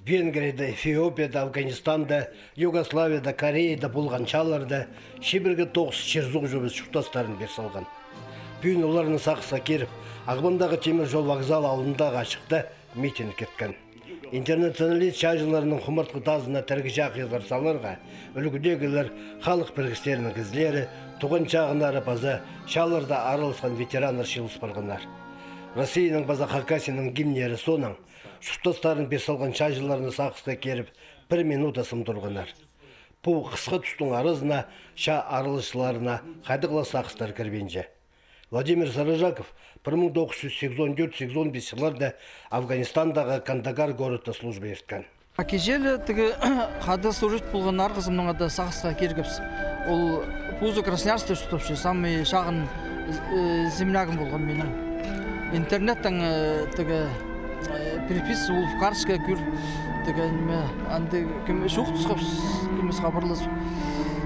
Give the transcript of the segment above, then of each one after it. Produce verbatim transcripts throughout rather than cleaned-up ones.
Венгрияда, Эфиопияда, Афганистанда, Югославияда, Кореяда полған чааларда чибіргі тоғыс чир-суғ чобыс чуртастарын пир салған. Пӱӱн оларны сағысха киріп, Ағбандағы тимір чол вокзал алнындағы ачыхта митинг ирткен. Интернационалист чааҷыларның хумартхы тазына тіріг чағыйзар саларға ӱлгӱдегілер, халых пірігістерінің кізілері, туған чағыннары паза чааларда араласхан ветераннар чыылыс парғаннар. Россияның паза Хакасияның гимннері соонаң чуртастарын пир салған чааҷыларны сағысха киріп, пір минута сым турғаннар. Пу хысха тустың аразына чаа араласчыларына хайдағ ла сағыстар кірбинче. Владимир Сарыжаков пір муң тоғыс чӱс сигізон тӧрт-сигізон пис чылларда Афганистандағы Кандагар городта служба ирткен. А кичее ле тігі хада служить полған арғызымнаң ада сағысха киргебіс. Ол позы Красноярскта чуртапча, самый чағын, э, землягым полған минің. Интернеттең, э, тігі, э, переписка, ол в карточка кӧр, тігі ниме, анда кем чоохтасхабыс, кемнең хабарласып.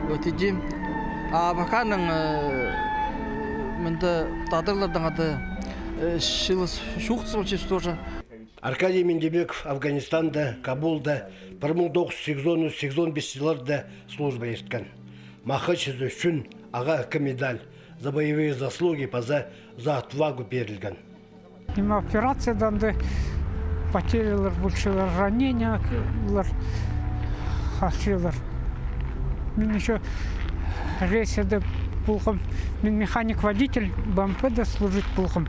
Вот иди. А паканың, э, мында тадарлардаң ада, э, чыылыс чоохтасхабыс тоже. Аркадий Миндебеков Афганистанда, Кабулда пір муң тоғыс чӱс сигізон ӱс-сигізон пис чылларда служба ирткен. Махачызы ӱчӱн ағаа ікі медаль: «За боевые заслуги» паза «За отвагу» пирілген. Ниме, операцияда анда потерялар полчалар, ранениялар алчалар. Мин ещё рейсада полғам, мин механик-водитель, БМП-да служить полғам.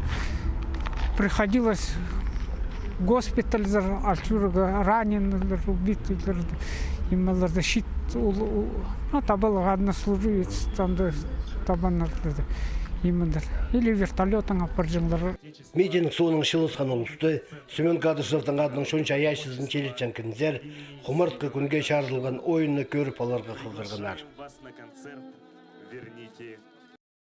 Приходилось госпитальзар алчурға раненыйлар, убитыйлар, нимелерді, щит, ол, ол, ну, таба ла однослуживец, анда табаннар, нимелер. Или вертолёттаң апарҷаңнар. Митинг соонаң чыылысхан улусты Семён Кадышевтің адынаң чонҷа аяачызын чилітчең кінзер хумартхы кӱнге чарыдылған ойынны кӧріп аларға хығырғаннар.